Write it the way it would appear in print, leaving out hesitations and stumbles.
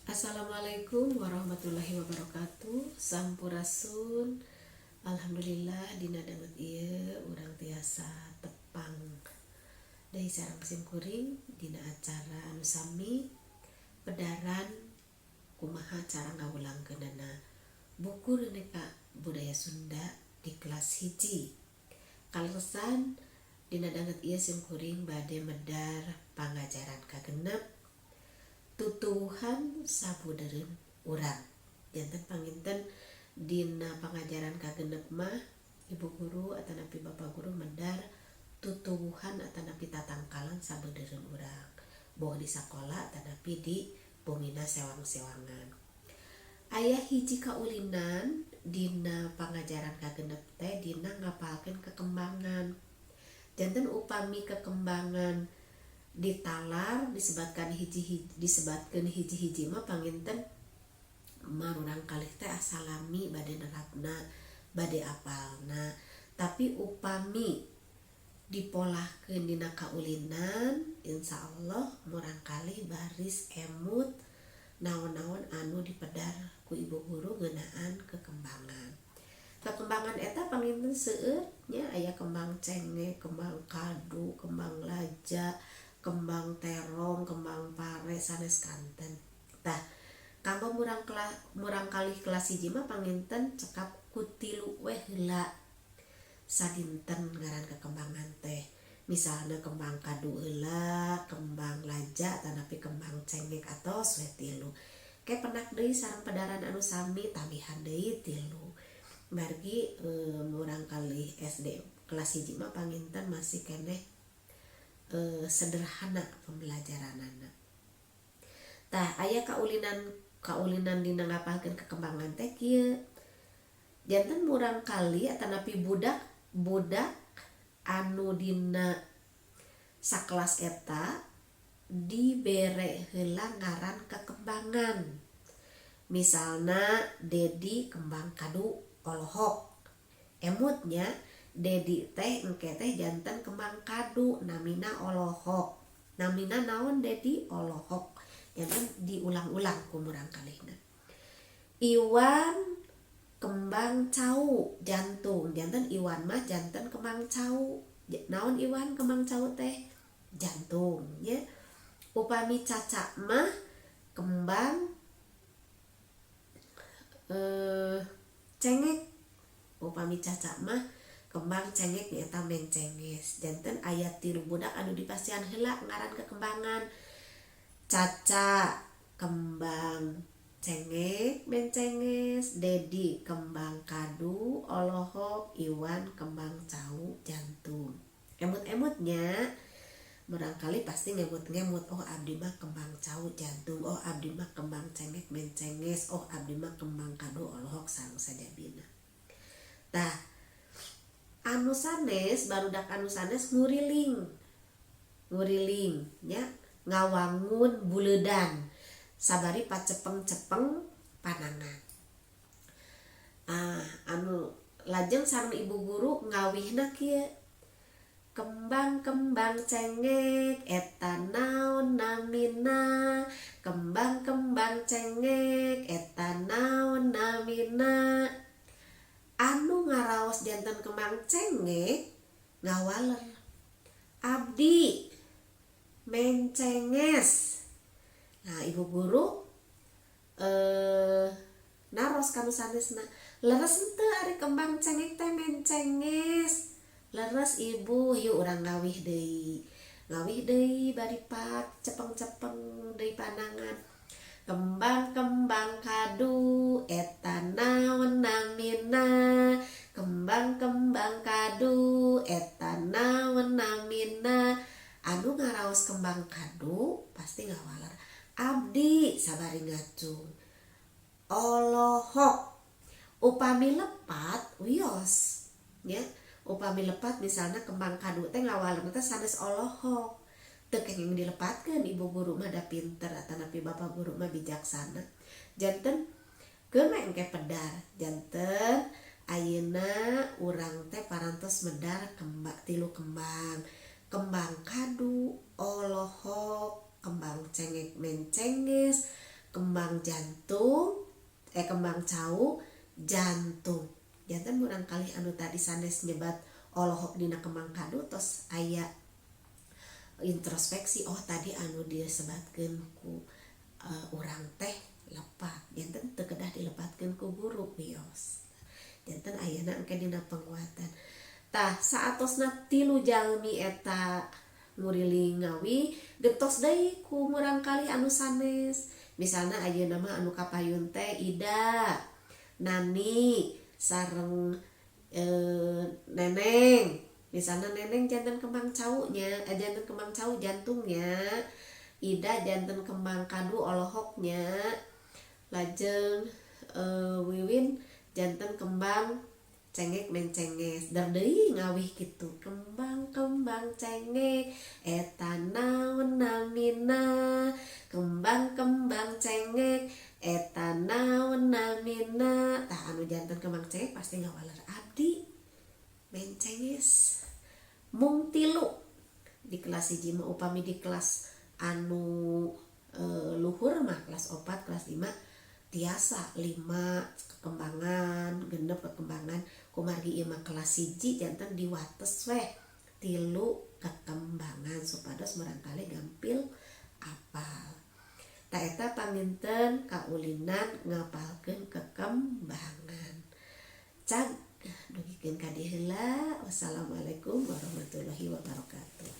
Assalamualaikum warahmatullahi wabarakatuh. Sampurasun. Alhamdulillah, dina danget ieu urang tiasa tepang deui sareng simkuring dina acara anu sami, pedaran kumaha cara ngawulangkeunana buku Rineka Budaya Sunda di kelas 1. Kaleresan, dina danget ieu simkuring bade medar pangajaran kagenep, tutuwuhan sabudeureun urang. Janten panginten dina pangajaran kagenep mah ibu guru atanapi bapak guru medar tutuwuhan atanapi tatangkalan sabudeureun urang, boh di sakola atanapi di bumina sewang-sewangan. Aya hiji kaulinan dina pangajaran kagenep teh dina ngapalkeun kekembangan. Janten upami kekembangan ditalar disebatkan hiji, disebatkeun hiji-hiji mah, panginten murangkalih teh asa lami bade nerapna, bade apalna. Tapi upami dipolahkeun dina kaulinan, insyaallah murangkalih baris emut naon-naon anu dipedar ku ibu guru ngeunaan kekembangan. Kekembangan eta panginten seueur nya, aya kembang cengek, kembang kadu, kembang laja, kembang terong, kembang pare, sanes kanten. Tah, kanggo murangkalih kelas 1 mah panginten cekap ku tilu we heula sadinten ngaran kekembangan teh, misalna kembang kadu heula, kembang laja, tanapi kembang cengek, atos we tilu. Ke pendak deui sareng pedaran anu sami, tambihan deui tilu. Margi murangkalih SD kelas 1 mah panginten masih keneh sederhana pembelajaranana. Tah, aya kaulinan kaulinan dina ngapalkeun kekembangan teh kieu. Janten murangkalih atanapi budak budak anu dina sakelas eta dibere heula ngaran kekembangan, misalna Dedi kembang kadu olohok. Emut nya, Dedi teh engke teh janten kembang kadu, namina olohok. Namina naon Dedi? Olohok. Janten diulang-ulang ku murangkalihna. Iwan kembang cau jantung. Janten Iwan mah janten kembang cau. Naon Iwan kembang cau teh? Jantung nya. Upami Caca mah kembang cengek. Upami Caca mah kembang cengek, nyaeta mencenges. Janten aya tilu budak anu dipasihan heula ngaran kekembangan: Caca kembang cengek mencenges, Dedi kembang kadu olohok, Iwan kembang cau jantung. Emut-emut nya, murangkalih pasti ngemut-ngemut, "Oh, abdi mah kembang cau jantung. Oh, abdi mah kembang cengek mencenges. Oh, abdi mah kembang kadu olohok," sareng sajabina. Tah, anu sanes, barudak anu sanes nguriling nguriling nya, ngawangun buledan sabari pacepeng-cepeng panangan. Ah, anu lajeng sareng ibu guru ngawihna kieu: "Kembang-kembang cengek eta naon namina? Kembang-kembang cengek eta naon namina?" Anu ngaraos janten kembang cengek ngawaler, "Abdi mencenges." Nah, ibu guru naros ka nu sanesna, "Leres henteu ari kembang cengek teh mencenges?" "Leres, Ibu." "Yuk, urang ngawih deui." Ngawih deui bari pak cepeng-cepeng deui panangan. "Kembang-kembang kadu eta naon namina? Kembang-kembang kadu eta naon namina?" Anu ngaraos kembang kadu pasti ngawaler, "Abdi," sabari ngacung, "olohok." Upami lepat wios ya. Upami lepat, misalnya kembang kadu teh ngawaler teh sanes olohok, teu kenging dilepatkeun. Ibu guru mah da pinter atanapi bapak guru mah bijaksana. Janten keun we engke pedar. Janten ayeuna urang teh parantos medar kembang, tilu kembang: kembang kadu olohok, kembang cengek mencenges. Kembang jantung, kembang cau jantung. Janten murangkalih anu tadi sanes nyebat olohok dina kembang kadu tos aya introspeksi, oh tadi anu disebatkeun ku urang teh lepat, janten teu kedah dilepatkeun ku guru, wios. Janten ayana engke dina penguatan. Tah, saatosna tilu jalmi eta nguriling ngawih, gentos deui ku murangkalih anu sanes. Misalna ayeuna mah anu kapayun teh Ida, Nani, sareng Neneng. Misalna Neneng janten kembang cau nya, janten kembang cau jantungnya, Ida janten kembang kadu olohok-nya, lajeng Wiwin janten kembang cengek mencenges. Der deui ngawih kitu, kembang-kembang cengek eta naon namina, kembang-kembang cengek eta naon namina. Tah, anu janten kembang cengek pasti ngawaler abdi mencenges. Mung tilu di kelas 1 mah. Upami di kelas anu luhur mah, kelas 4, kelas 5, tiasa 5 kekembangan, 6 kekembangan. Kumargi ieu mah kelas 1, janten diwates weh tilu kekembangan supados murangkalih gampil apal. Tah, eta panginten kaulinan ngapalkeun kekembangan. Cag, dugikeun ka dieu heula. Wassalamualaikum warahmatullahi wabarakatuh.